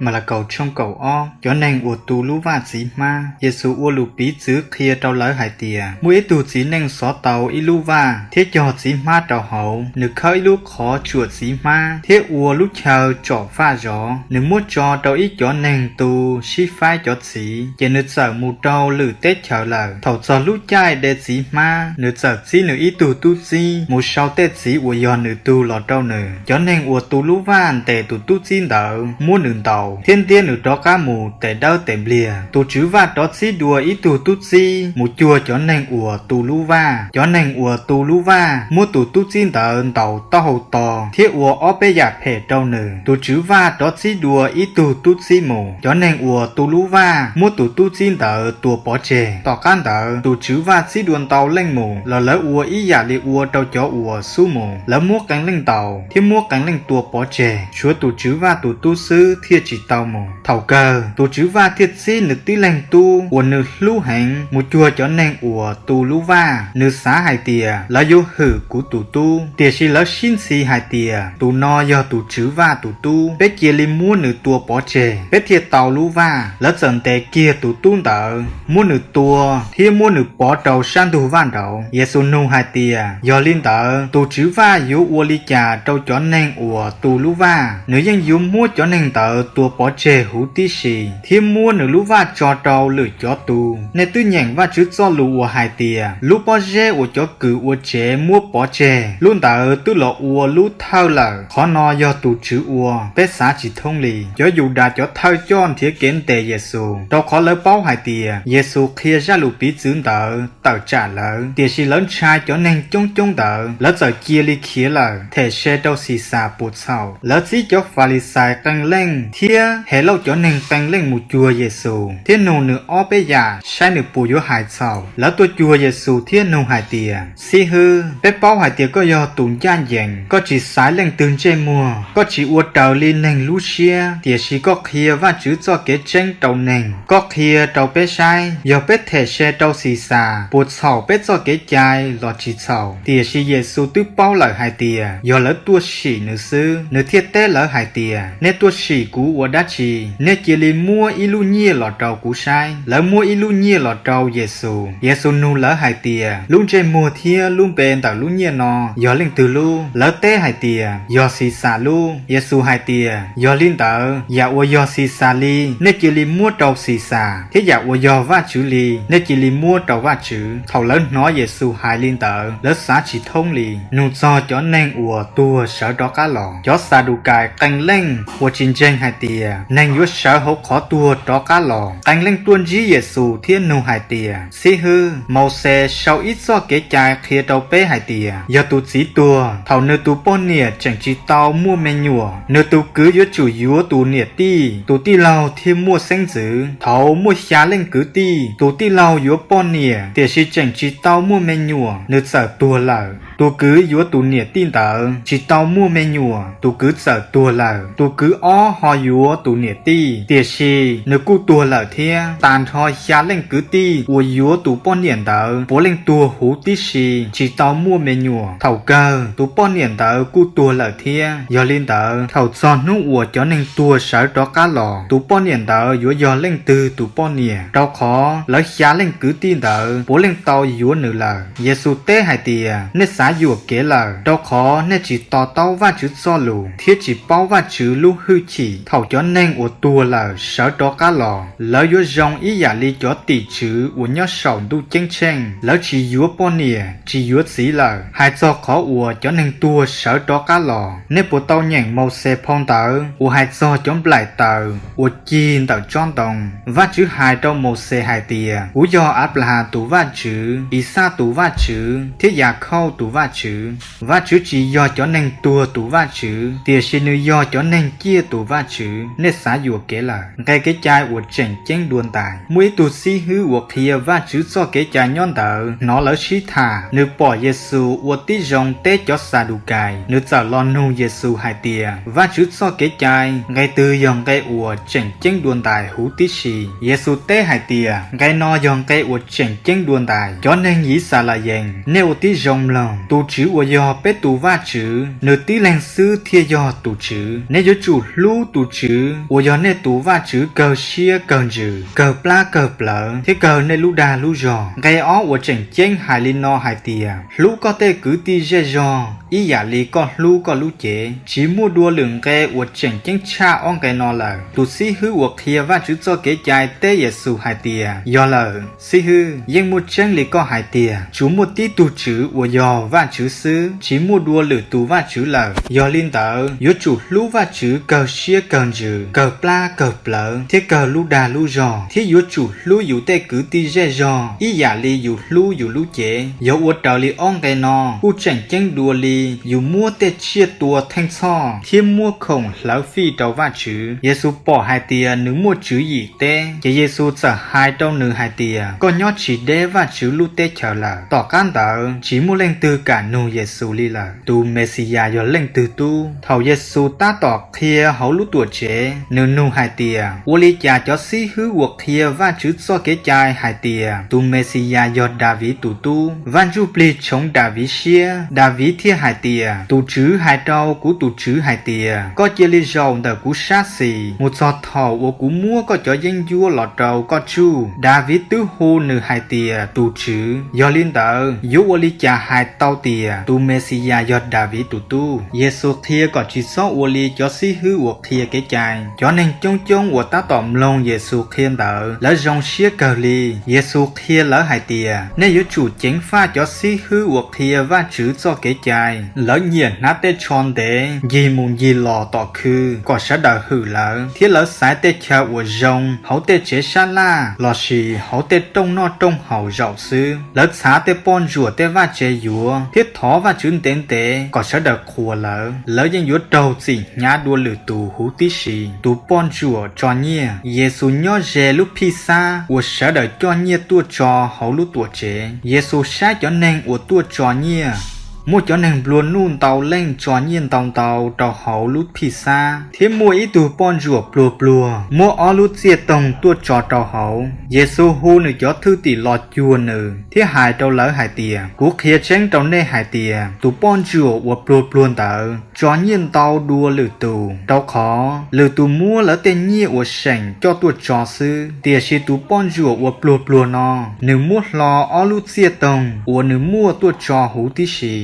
Malakaus tshooj kaum ob, cov neeg uas tu lub vaj txiv hmab. Yexus ua lus piv txwv qhia rau lawv hais tias, muaj ib tug txiv neej xov tau ib lub vaj thiab cog txiv hmab rau hauv. Nws khawb ib lub qhov tsuam txiv hmab thiab ua lub chaw tsom vaj zov. Nws muab tso rau ib cov neeg tu sib faib cov txiv, ces nws txawm mus rau lwm teb chaws lawm. Thaum txog lub caij de txiv hmab, nws txawm txib nws ib tug tub txib mus sau tej txiv uas yog nws tug los rau nws. Cov neeg uas tu lub vaj ntes tus tub txib ntawd muab nws ntaus thiab ntiab nws rov qab mus tes dawb tes npliag. Tus tswv vaj rov txib dua ib tug tub txib mus cuag cov neeg uas tu lub vaj. Cov neeg uas tu lub vaj muab tus tub txib ntawd ntaus taub hau to thiab ua ob peb yam phem rau nws. Tus tswv vaj rov txib dua ib tug tub txib mus. Cov neeg uas tu lub vaj muab tus tub txib ntawd tua pov tseg. Tom qab ntawd tus tswv vaj txib dua ntau leej mus los lawv ua ib yam li ua rau cov uas xub mus. Lawv muab qee leej ntaus thiab muab qee leej tua pov tseg, tshuav tus tswv vaj tus tub xwb thiaj tsis tau mus. Thaum kawg tus tswv vaj thiaj txib nws tib leeg tub uas nws hlub heev mus cuag cov neeg uas tu lub vaj. Nws xav hais tias lawv yuav hwm kuv tus tub, tiam sis lawv sib ntxhi hais tias, tus no yog tus tswv vaj tus tub, peb cia li muab nws tua pov tseg, peb thiaj tau lub vaj. Lawv txawm ntes kiag tus tub ntawd, muab nws tua thiab muab nws pov rau sab ntug vaj nraud. Yexus nug hais tias, yog li ntawd, tus tswv vaj yuav ua li cas rau cov neeg uas tu lub vaj? Nws yeej yuav muab cov neeg ntawd tua pov tseg huv tib si thiab muab nws lub vaj tso rau lwm cov tu. Nej twb nyeem Vajtswv txoj lus uas hais tias, lub pob zeb uas cov kws ua tsev muab pov tseg, lub ntawd twb los ua lub thawj lawm. Qhov no yog tus tswv ua, peb xav tsis thoob li. Cov Yudas cov thawj coj nrhiav kev ntes Yexus, rau qhov lawv paub hais tias Yexus qhia zaj lus piv txwv ntawd tawm tsam lawv. Tiam sis lawv ntshai cov neeg coob coob ntawd, lawv txawm cia li khiav lawm, them se rau Xixas puas txhaum. Lawv txib cov Falixais qee leej thiab Helauj cov neeg qee leej mus cuag Yexus thiab nug nws ob peb yam saib nws puas yuav hais txhaum. Lawv tuaj cuag Yexus thiab nug hais tias, xib hwb, peb paub hais tias koj yog tus ncaj ncees, koj tsis xaiv leej twg ntsej muag, koj tsis ua raws li neeg lub siab, tiam sis koj qhia Vajtswv txoj kev tseeb rau neeg. Koj qhia rau peb saib, yog peb them se rau Xixas puas txhaum peb txoj kev cai los tsis txhaum? Tiam sis Yexus twb paub lawm hais tias yog lawv tuaj sim nws xwb. Nws thiaj teb lawv hais tias, nej tuaj sim kuv ua dab tsi? Nej cia li muab ib lub nyiaj los rau kuv saib. Lawv muab ib lub nyiaj los rau Yexus. Yexus nug lawv hais tias, lub ntsej muag thiab lub npe ntawm lub nyiaj no yog leej twg lub? Lawv teb hais tias, yog Xixas lub. Yexus hais tias, yog li ntawd, yam uas yog Xixas li, nej cia li muab rau Xixas, thiab yam uas yog Vajtswv li, nej cia li muab rau Vajtswv. Thaum lawv hnov Yexus hais li ntawd, lawv xav tsis thoob li. Nug txog cov neeg uas tuag sawv rov qab los, cov Xadukais qee leej uas tsis ntseeg hais tias neeg yuav sawv hauv qhov tuag rov qab los, qee leej tuaj ntsib Yexus thiab nug hais tias, xib hwb, Mauxes sau ib txoj kev cai qhia rau peb hais tias, yog tus txiv tuag, thaum nws tus poj niam tseem tsis tau muaj me nyuam, nws tus kwv yuav tsum yuav tus niam tij, tus tij laug thiaj muaj xeeb ntxwv. Thaum muaj xya leej kwv tij, tus tij laug yuav poj niam, tiam sis tseem tsis tau muaj me nyuam, nws txawm tuag lawm. Tus kwv yuav tus niam tij ntawd tsis tau muaj me nyuam, tus kwv txawm tuag lawm. Tus kwv ob ho yuav tus niam tij, tiam sis nws kuj tuag lawm thiab. Tas nrho xya leej kwv tij uas yuav tus poj niam ntawd puav leej tuag huv tib si, tsis tau muaj me nyuam. Thaum kawg tus poj niam ntawd kuj tuag lawm thiab. Yog li ntawd, thaum txog hnub uas cov neeg tuag sawv rov qab los, tus poj niam ntawd yuav yog leej twg tus poj niam? Rau qhov lawv xya leej kwv tij ntawd puav leej tau yuav nws lawm. Yexus teb hais tias, nej xav yuam kev lawm, rau qhov nej tsis to taub Vajtswv Txojlus thiab tsis paub Vajtswv lub hwj chim. Thaum cov neeg uas tuag lawm sawv rov qab los, lawv yuav zoo ib yam li cov tim tswv uas nyob saum ntuj ceeb tsheej. Lawv tsis yuav poj niam, tsis yuav txiv lawm. Hais txog qhov uas cov neeg tuag sawv rov qab los, nej puas tau nyeem Mauxes phau ntawv uas hais txog cov nplaim taws uas cig ntawm tsob ntoo? Vajtswv hais rau Mauxes hais tias, kuv yog Anplahas tus Vajtswv, Ixaj tus Vajtswv thiab Yakhauj tus Vajtswv. Vajtswv tsis yog cov neeg tuag tus Vajtswv, tiam sis nws yog cov neeg ciaj tus Vajtswv. Vajtswv, nej xav yuam kev lawm. Nqe kev cai uas tseem ceeb dua ntais. Muaj ib tug xib hwb uas qhia Vajtswv txoj kev cai nyob ntawd hnov lawv sib tham, nws pom Yexus ua tib zoo teb cov Xadukais. Nws txawm los nug Yexus hais tias, Vajtswv txoj kev cai, nqe twg yog nqe uas tseem ceeb dua ntais huv tib si? Yexus teb hais tias, Nqe no yog nqe uas tseem ceeb dua ntais: Cov neeg Yixalayees, nej ua tib zoo mloog! Tus Tswv uas yog peb tus Vajtswv, nws tib leeg xwb thiaj yog tus Tswv. Nej yuav tsum hlub tus Tswv uas yog nej tus Vajtswv kawg siab kawg ntsws, kawg plab kawg plawv, thiab kawg nej lub dag lub zog. Nqe ob uas tseem ceeb hais li no hais tias, Hlub koj tej kwv tij zej zog ib yam li koj hlub koj lub cev. Tsis muaj dua lwm nqe uas tseem ceeb tshaj ob nqe no lawm. Tus xib hwb uas qhia Vajtswv txoj kev cai teb Yexus hais tias, Yog lawm, xib hwb, yeej muaj tseeb li koj hais tias, tsuas muaj tib tug Tswv uas yog Vajtswv xwb, tsis muaj dua lwm tus vaj tswv lawm. Yog li ntawd, yuav tsum hlub Vajtswv kawg siab kawg ntsws, kawg plab kawg plawv, thiab kawg lub dag lub zog, thiab yuav tsum hlub yus tej kwv tij zej zog ib yam li yus hlub yus lub cev. Yog ua raws li ob nqe no, kuj tseem ceeb dua li yus muab tej tsiaj tua theej txhoj thiab muab khoom hlawv fij rau Vajtswv. Yexus pom hais tias nws muaj tswv yim teb, ces Yexus txawm hais rau nws hais tias, Koj nyob tsis deb Vajtswv lub teb chaws lawm. Tom qab ntawd, tsis muaj leej twg kam nug Yexus li lawm, tus Mexiyas yog leej twg tub. Thaum Yexus tab tom qhia hauv lub Tuamtsev, nws nug hais tias, Ua li cas cov xib hwb uas qhia Vajtswv txoj kev cai hais tias tus Mexiyas yog Daviv tus tub? Vaj Ntsujplig tshoov Daviv siab, Daviv thiaj hais tias, Tus Tswv hais rau kuv tus Tswv hais tias, Koj cia li zaum ntawm kuv sab xis mus txog thaum uas kuv muab koj cov yeeb ncuab los rau koj tsuj. Daviv twb hu nws hais tias, Tus Tswv. Yog li ntawd, yuav ua li cas hais tau tias tus Mexiyas yog Daviv tus tub? Yexus qhia kom tsis txhob ua li cov xib hwb uas qhia kev cai. Cov neeg coob coob uas tab tom mloog Yexus qhia ntawd, lawv zoo siab kawg li. Yexus qhia lawv hais tias, Nej yuav tsum ceev faj cov xib hwb uas qhia Vajtswv txoj kev cai. Lawv nyiam hnav tej tsho ntev ncig mus ncig los tom khw kom sawv daws hwm lawv, thiab lawv xaiv tej chaw uas zoo hauv tej tsev sab laj lossis hauv tej rooj noj rooj haus zaum xwb. Lawv txhav tej poj ntsuam tej vaj tse yuav thiab thov Vajtswv ntev ntev kom sawv daws qhuas lawv. Lawv yeej yuav raug txim hnyav dua lwm tus huv tib si. Tus poj ntsuam tso nyiaj. Yexus nyob ze lub Phijxab uas sawv daws coj nyiaj tuaj tso hauv lub Tuamtsev. Yexus saib cov neeg uas tuaj tso nyiaj. Muaj cov neeg nplua nuj ntau leej tso nyiaj ntau ntau rau hauv lub Phijxab, thiab muaj ib tug poj ntsuam pluag pluag muab ob lub txiaj toog tuaj tso rau hauv. Yexus hu nws cov thwj tim los cuag nws thiab hais rau lawv hais tias, Kuv qhia tseeb rau nej hais tias, tus poj ntsuam uas pluag pluag ntawd tso nyiaj ntau dua lwm tus, rau qhov lwm tus muab lawv tej nyiaj uas seem coj tuaj tso xwb. Tiam sis tus poj ntsuam uas pluag pluag no, nws muab hlo ob lub txiaj toog uas nws muaj tuaj tso huv tib si.